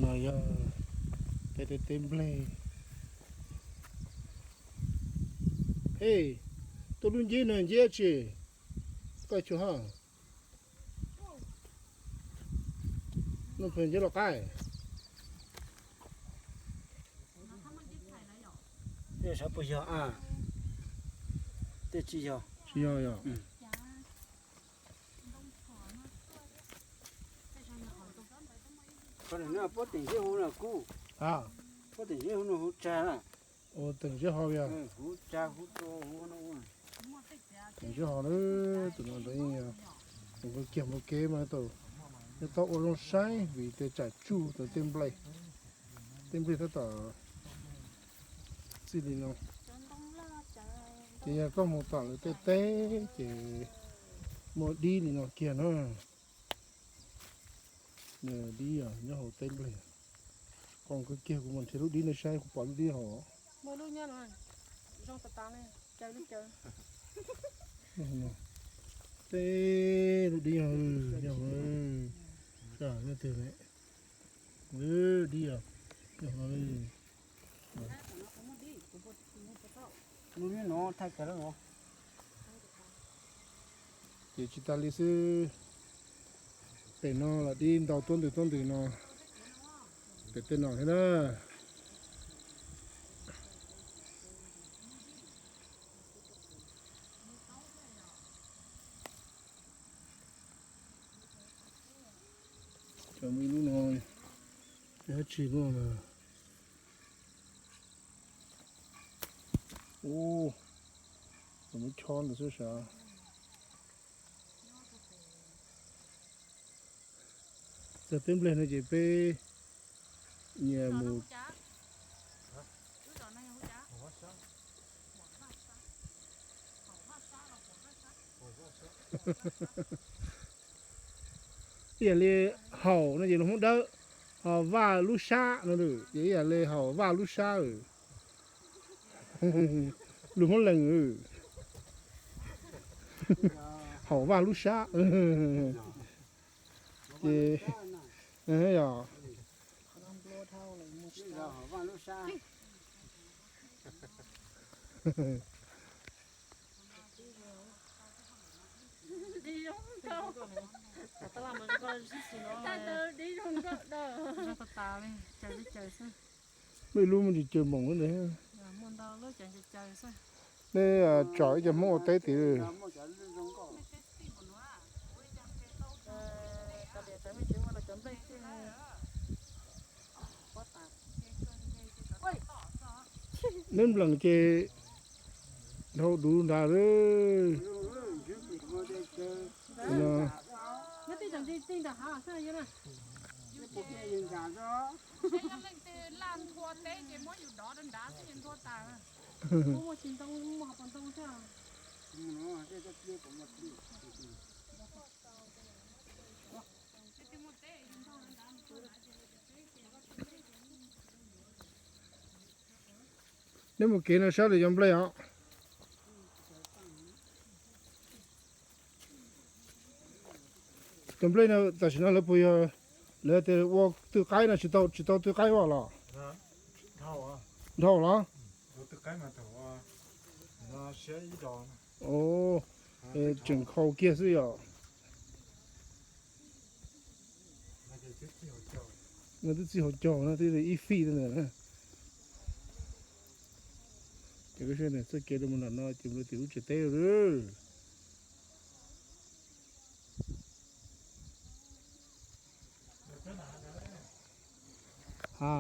Yog peb tej teb nplej. Ej, tuaj lub nceb no nceb tsi? Koj xyuas ha. Nuj Pheej nceb los qaib. Tej sav puas yog a? Tej tsis yog. Tsis yog yog. Qhov no puab teem zeb huv no kuj, puab teem zeb huv no huv tsag na. Ua teem zeb ho yog. Huv tsag huv tsua huv no. Teem zeb ho na, tus no ntawd yeej, tus kawg kiag mus kev mas tau, nyob tau ua zoo saib vim tej tsam tsuj tau tej nplej, tej nplej tab tom txij li no. Ces yog koj mus tom lawv tej teb ces muaj dib li no kiag na. Dib nyob hauv teb nplej. Qhov kawg kiag kuv mus nrhiav lub dib no saib kuv pom lub dib hauv. Muaj lub nyob no, zoo tas tas li, caws li caws. Tej lub dib yog, yog, yog twg ne? Dib yog, yog. Lub no thaij kiag lawm. Ces tsis tas li xwb, pem no los dib ntau tuab ntws tuab ntws no, pem tej no thiab na. Cov muaj ib lub no, dab tsi lub no na. Ub, muab chob ntawd xwb sav. Txog teb nplej no ces peb nyias mus. Ib yam li haum no ces lus Hmoob Dawb, ho vaj lub sab no ces ib yam li haum vaj lub sab. Lus Hmoob Leeg, haum vaj lub sab. Ces yog Muaj ib lub muaj ntsis caws moos ntag. Neb tsom ib co Hmoob ua teb tid. Neb nplees ces dhau duv nrad lawm. Neb mus kev no saib lawv cov nplej os. Cov nplej no tam sim no lawv puas yog, lawv tias ua tw qaib no tsis tau, tsis tau tw qaib ua los? Dhau los? Tseem khau kiag xwb yom. No twb txij hauv caug no twb ib fij ntawd na. Ces txoj kev mus nram no ces mus tim lub tsev teb lawm. Ha,